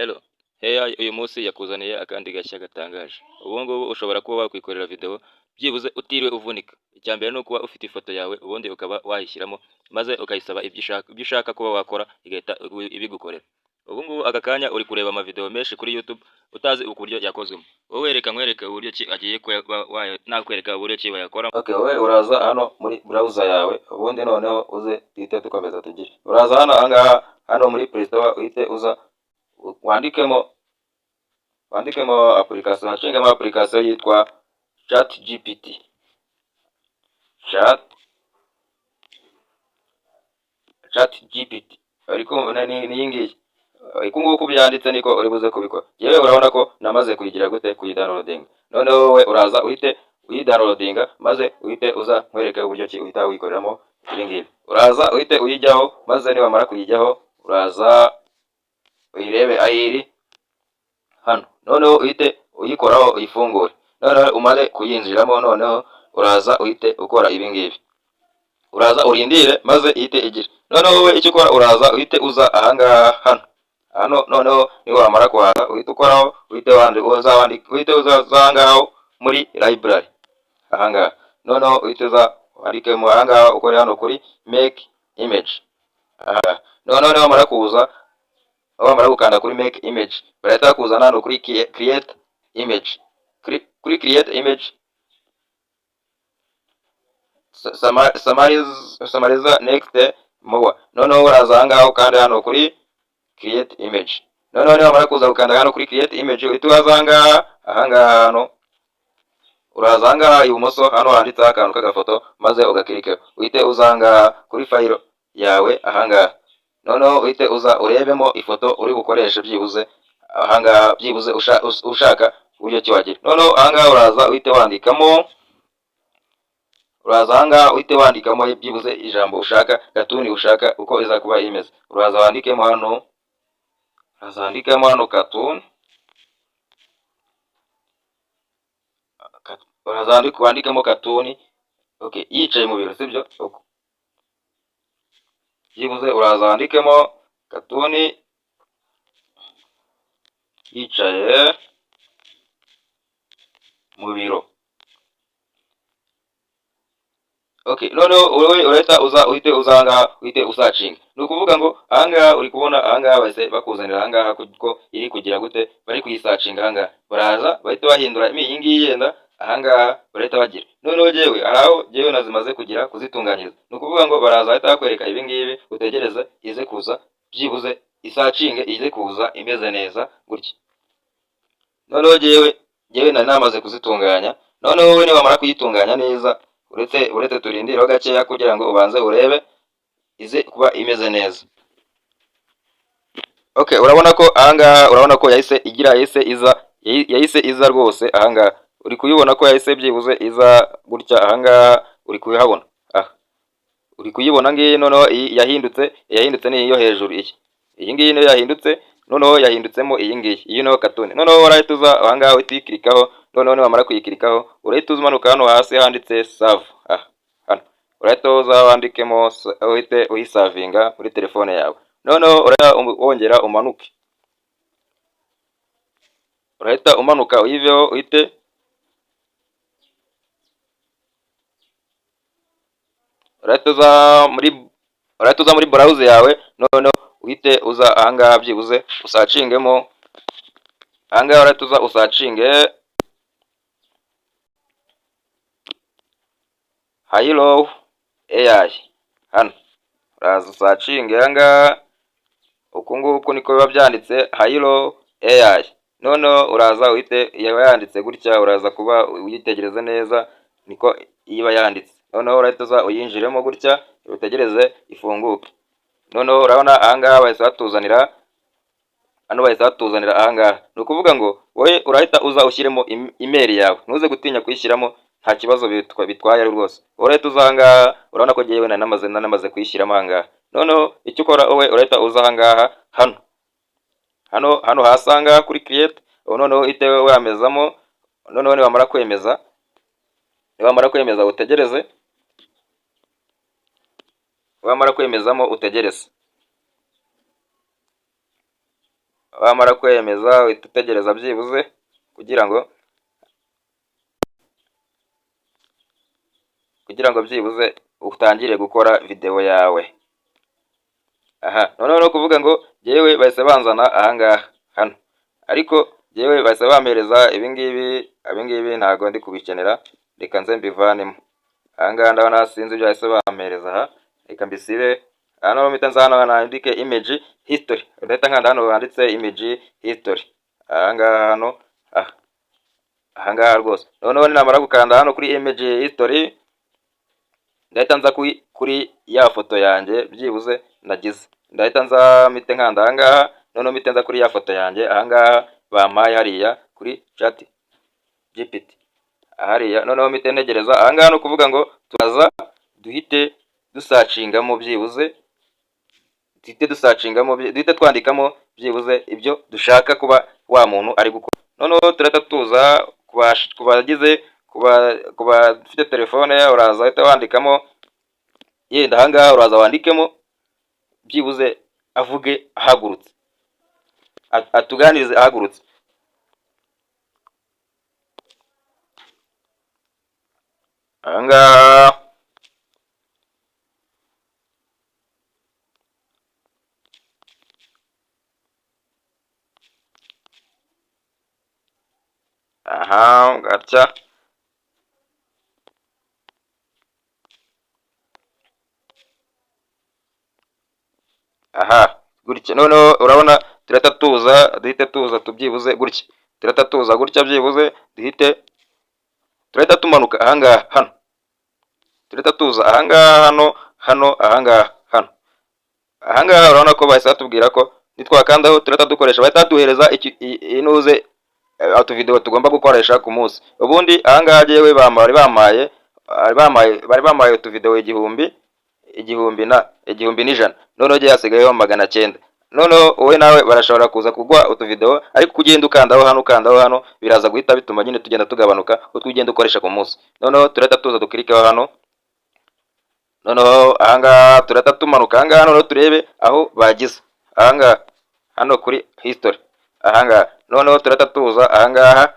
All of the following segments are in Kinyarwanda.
Hello, AI uyu munsi yakuzaniye akandi gashya gatangaje. Ubu ngubu ushobora kuba wakwikorera video byibuze utiriwe uvunika. Icya mbere ni ukuba ufite ifoto yawe, ubundi ukaba wayishyiramo maze ukayisaba ibyo ushaka kuba wakora, igahita ibigukorera. Ubu ngubu aka kanya uri kureba amavideo menshi kuri YouTube utazi uburyo yakozwemo. Wowe reka nkwereke uburyo ki agiye kuba nakwereka uburyo ki bayakora. Okay, wowe uraza hano muri browser yawe, ubundi noneho uze duhite dukomeza tugire. Uraza hano ahangaha, hano muri Play Store, uhite uza wandikemo application, hashingemo application yitwa Chat GPT. Chat GPT. Ariko ni iyi ngiyi. Uku nguku byanditse niko uri buze kubikora. Yewe, urabona ko namaze kuyigira gute, kuyidownloadinga. Noneho wowe uraza uhite uyidownloadinga, maze uhite uza nkwereke uburyo ki uhita wikoreramo ibi ngibi. Uraza uhite uyijyaho, maze niwamara kuyijyaho uraza uyirebe aho iri hano, noneho uhite uyikoraho uyifungure. Noneho umare kuyinjiramo, noneho uraza uhite ukora ibi ngibi. Uraza urindire maze ihite igira. Noneho wowe icyo ukora, uraza uhite uza ahangaha hano hano. Noneho niwamara kuhaza uhite ukoraho, uhite uza wandika, uhite uza ahangaha muri library ahangaha. Noneho uhite uza wandikemo ahangaha, ukore hano kuri make image aha. Noneho niwamara kuza, wamara gukanda kuri make image, barahita bakuzana hano kuri create image. Kuri create image, summarize next more. Noneho uraza ahangaha ukanda hano kuri create image. Noneho niwamara kuza gukanda hano kuri create image, uhita uza ahangaha ahangaha hano. Uraza ahangaha ibumoso hano handitseho akantu k'agafoto, maze ugakirikaho, uhite uza ahangaha kuri file yawe ahangaha. Noneho uhite uza urebemo ifoto uri bukoreshe byibuze ahangaha, byibuze ushaka uburyo ki wagira. Noneho ahangaha uraza uhite wandikamo, uraza ahangaha uhite wandikamo byibuze ijambo ushaka, cartoon ushaka uko iza kuba imeze. Uraza wandikemo hano, uraza wandikemo hano cartoon, uraza wandikemo cartoon, okay, yicaye mu biro, sibyo? Byibuze uraza wandikemo cartoon yicaye mu biro. Okay, noneho wowe urahita uza uhite uza ahangaha uhite usearchinga. Ni ukuvuga ngo ahangaha uri kubona, ahangaha bahise bakuzanira ahangaha ko iri kugira gute, bari kuyisearchinga ahangaha. Baraza bahita bahindura iyi ngiyi yenda ahangaha barahita bagira. Noneho jyewe hari aho jyewe nazimaze kugira kuzitunganyiriza. Ni ukuvuga ngo baraza bahita bakwereka ibi ngibi, utegereze ize kuza, byibuze isearchinge ize kuza imeze neza gutya. Noneho jyewe nari namaze kuzitunganya. Noneho wowe niwamara kuyitunganya neza, uretse turindireho gakeya kugira ngo ubanze urebe ize kuba imeze neza. Okay, urabona ko ahangaha, urabona ko yahise igira, yahise iza, yahise iza rwose ahangaha. Uri kuyibona ko yahise byibuze iza gutya ahangaha, uri kuyihabona aha. Uri kuyibona ngiyi. Noneho iyi yahindutse ni iyo hejuru iyi. Iyi ngiyi niyo yahindutse, noneho yahindutsemo iyi ngiyi. Iyi niyo cartoon. Noneho urahita uza ahangaha uhita uyikirikaho, noneho niwamara kuyikirikaho urahita umanuka hano hasi handitse save. Aha hano urahita uza wandikemo, uhite uyisavinga muri telefone yawe. Noneho urahita wongera umanuke, urahita umanuka uyiveho, uhite urahita uza muri browser yawe. Noneho uhite uza ahangaha byibuze usearchingemo ahangaha, urahita uza usearchinge Hailuo AI hano. Uraza usearchinge ahangaha, uku nguku niko biba byanditse, Hailuo AI. Noneho uraza uhite yaba yanditse gutya, uraza kuba uyitegereza neza niko iba yanditse. Noneho urahita uza uyinjiremo gutya, utegereze ifunguke. Noneho urabona ahangaha bahise batuzanira hano, bahise batuzanira ahangaha. Ni ukuvuga ngo wowe urahita uza ushyiremo email yawe, ntuze gutinya kuyishyiramo, nta kibazo bitwaye rwose. Urahita uza ahangaha, urabona ko jyewe nari namaze kuyishyiramo ahangaha. Noneho icyo ukora wowe, urahita uza ahangaha hano hano hano hasi ahangaha kuri create, noneho uhite wemezamo. Noneho niwamara kwemeza utegereze, wamara kwemezamo utegereze. Wamara kwemeza, uhita utegereza byibuze kugira ngo byibuze utangire gukora video yawe. Aha noneho no kuvuga ngo jyewe bahise banzana ahangaha hano, ariko jyewe bahise bampereza ibingibi. Ibingibi ntago ndi kubikenera, reka nze mbivanemo ahangaha. Ndabona sinzi ibyo bahise bampereza aha, reka mbisibe. Hano mpita nza hano nandike image history. Ndahita nkanda hano handitse image history, ahangaha hano, aha ahangaha rwose. Noneho ninamara gukanda hano kuri image history, ndahita nza kuri ya foto yanjye byibuze nagize. Ndahita nza mpite nkanda ahangaha, noneho mpite nza kuri ya foto yanjye ahangaha bampaye hariya kuri Chat GPT hariya. Noneho mpite ntegereza ahangaha. Ni ukuvuga ngo turaza duhite dusearchingamo byibuze, duhite dusearchingamo, duhite twandikamo byibuze ibyo dushaka kuba wa muntu ari gukora. Noneho turahita tuza ku bagize, ku bafite telefone, uraza uhita wandikamo yenda ahangaha, uraza wandikemo byibuze avuge ahagurutse, atuganirize ahagurutse. Ahangaha aha gatya. Aha gutya. Noneho urabona turahita tuza, duhite tuza tubyibuze gutya, turahita tuza gutya byibuze, duhite turahita tumanuka ahangaha hano, turahita tuza ahangaha hano, hano ahangaha hano ahangaha. Urabona ko bahise batubwira ko nitwakandaho turahita dukoresha, bahita baduhereza inuze utuvideo tugomba gukoresha ku munsi. Ubundi ahangaha jyewe bari bamaye utuvideo igihumbi, igihumbi na 1100, noneho jye hasigayeho 900. Noneho wowe nawe barashobora kuza kuguha utuvideo, ariko ugenda ukandaho hano, ukandaho hano, biraza guhita bituma nyine tugenda tugabanuka utwo ugenda ukoresha ku munsi. Noneho turahita tuza duclickeho hano. Noneho ahangaha turahita tumanuka ahangaha, noneho turebe aho bagize ahangaha hano kuri history ahangaha. Noneho turahita tuza ahangaha,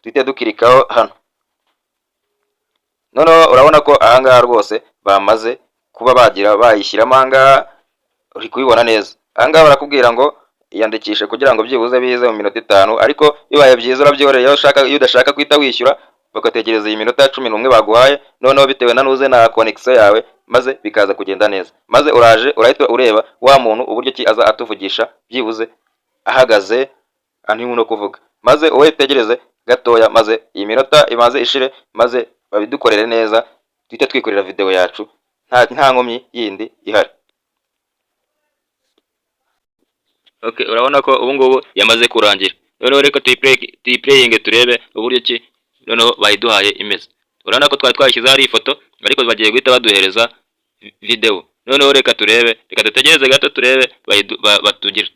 duhite duclickaho hano. Noneho urabona ko ahangaha rwose bamaze kuba bagira bayishyiramo ahangaha, uri kubibona neza. Ahangaha barakubwira ngo iyandikishe kugira ngo byibuze bize mu minota 5, ariko bibaye byiza urabyihoreye. Iyo ushaka, iyo udashaka guhita wishyura, bagategereza iyi minota 11 baguhaye, noneho bitewe na nuze na connection yawe, maze bikaza kugenda neza. Maze uraje urahita ureba wa muntu uburyo ki aza atuvugisha byibuze ahagaze arimo no kuvuga. Maze wowe tegereze gatoya, maze iyi minota imaze ishire, maze babidukorere neza, duhite twikorera video yacu nta nkomyi yindi ihari. Okay, urabona ko ubu ngubu yamaze kurangira. Noneho reka tuyiplayinge turebe uburyo ki noneho bayiduhaye imeze. Urabona ko twari twashyizeho ari ifoto, ariko bagiye guhita baduhereza video. Noneho reka turebe, reka dutegereze gato turebe batugira.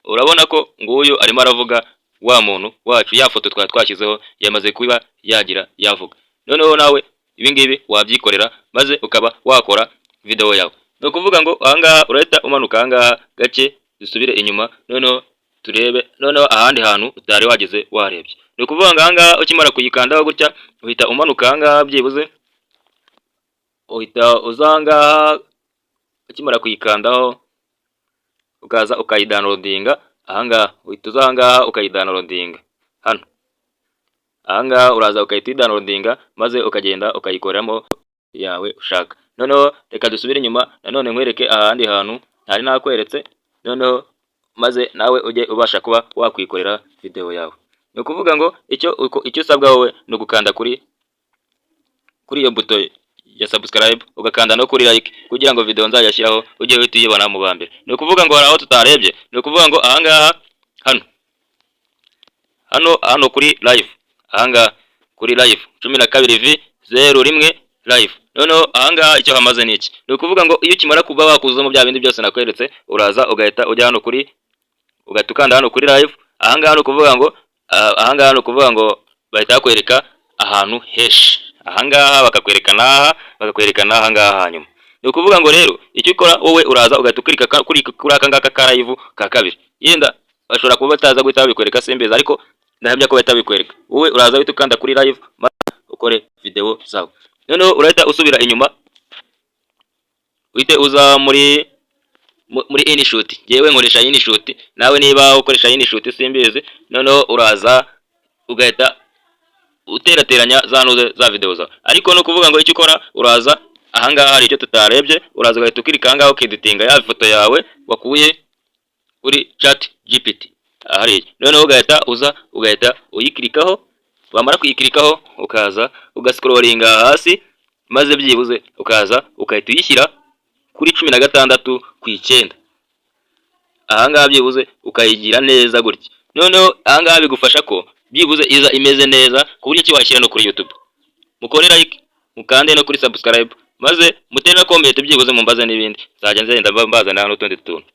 Urabona ko nguyu arimo aravuga, wa muntu wacu, ya foto twari twashyizeho yamaze kuba yagira yavuga. Noneho nawe ibi ngibi wabyikorera, maze ukaba wakora video yawe. Ni ukuvuga ngo ahangaha urahita umanuka ahangaha gake, dusubire inyuma, noneho turebe noneho ahandi hantu utari wageze warebye. Ni ukuvuga ngo ahangaha ukimara kuyikandaho gutya, uhita umanuka ahangaha byibuze, uhita uza ahangaha ukimara kuyikandaho, ukaza ukayidownloadinga ahangaha. Uhita uza ahangaha ukayidownloadinga hano ahangaha, uraza ugahita uyidownloadinga, maze ukagenda ukayikoreramo yawe ushaka. Noneho reka dusubire inyuma nanone nkwereke ahandi hantu ntari nakweretse, noneho maze nawe ujye ubasha kuba wakwikorera video yawe. Ni ukuvuga ngo icyo usabwa wowe ni ugukanda kuri iyo buto ya subscribe, ugakanda no kuri like, kugira ngo video nzajya shyiraho ujye uhita uyibona mu ba mbere. Ni ukuvuga ngo hari aho tutarebye. Ni ukuvuga ngo ahangaha hano, hano hano kuri live, ahangaha kuri live 12 V 01 live. Noneho ahangaha icyo hamaze ni iki? Ni ukuvuga ngo iyo ukimara kuba wakuzamo bya bindi byose nakweretse, uraza ugahita ujya hano kuri, ugahita ukanda hano kuri live ahangaha. Ni ukuvuga ngo ahangaha ni ukuvuga ngo bahita bakwereka ahantu henshi ahangaha, bakakwereka n'aha, bakakwereka n'aha ngaha hanyuma. Ni ukuvuga ngo rero icyo ukora wowe, uraza ugahita uclicka kuri aka ngaka ka live ka kabiri. Yenda bashobora kuba bataza guhita babikwereka, simbizi, ariko ndahamya ko bahita babikwereka. Wowe uraza uhita ukanda kuri live maze ukore video zawe. Noneho urahita usubira inyuma, uhite uza muri InShot. Yewe, nkoresha InShot, nawe niba ukoresha InShot simbizi. Noneho uraza ugahita uterateranya za nuze za video zawe. Ariko no kuvuga ngo icyo ukora, uraza ahangaha hari icyo tutarebye, uraza ugahita ukirika ahangaha, ukeditinga ya foto yawe wakuye kuri Chat GPT hariya. Noneho ugahita uza ugahita uyikirikaho. Wamara kuyikirikaho, ukaza ugascrollinga hasi, maze byibuze ukaza ugahita uyishyira kuri 16:9 ahangaha, byibuze ukayigira neza gutya. Noneho ahangaha bigufasha ko byibuze iza imeze neza ku buryo ki washyira no kuri YouTube. Mukore like, mukande no kuri subscribe, maze mutere na comment, byibuze mumbaze n'ibindi, nzajya nzenda mbazanira n'utundi tuntu.